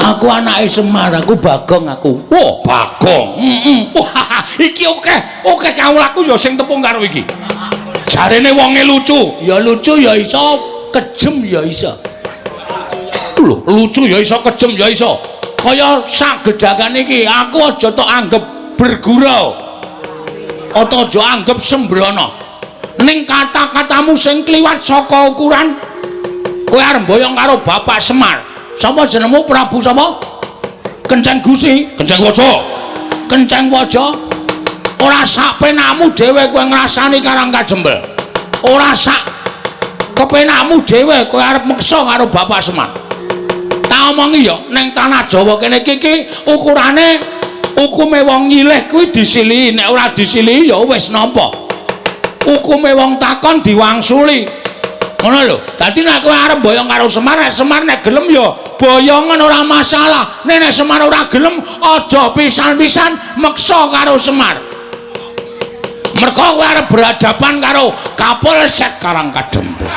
Aku anake Semar, aku Bagong aku. Wah, Bagong. Heeh. Wah, iki akeh, akeh kawulaku ya sing tepung karo iki. Jarene wonge lucu. Ya lucu ya iso, kejem ya iso. Lho, lucu ya iso, kejem ya iso. Kaya sak gedhakan iki, aku aja tok anggep bergurau. Atau aja anggep sembrono. Ning kata-katamu sing kliwat saka ukuran, kowe arep mboyong karo Bapak Semar. Sapa jenengmu, Prabu sapa? Kenceng Gusi, Kenceng Waja. Kenceng Waja. Ora sak penakmu dhewe kowe ngrasani Karang Kajembel. Ora sak kepenakmu dhewe kowe arep meksa karo Bapak Semar. Tak omongi ya, ning tanah Jawa kene iki ukurane hukume wong nyilih kuwi disilihi, nek ora disilihi ya wis nampa. Hukume wong takon diwangsuli. Ngono lho. Dadi nek kowe arep boyong karo Semar, nek Semar nek gelem ya boyongen ora masalah. Nek Semar ora gelem, aja pisan-pisan meksa karo Semar. Mergo kowe arep berhadapan karo Kapolsek Karang Kadempel.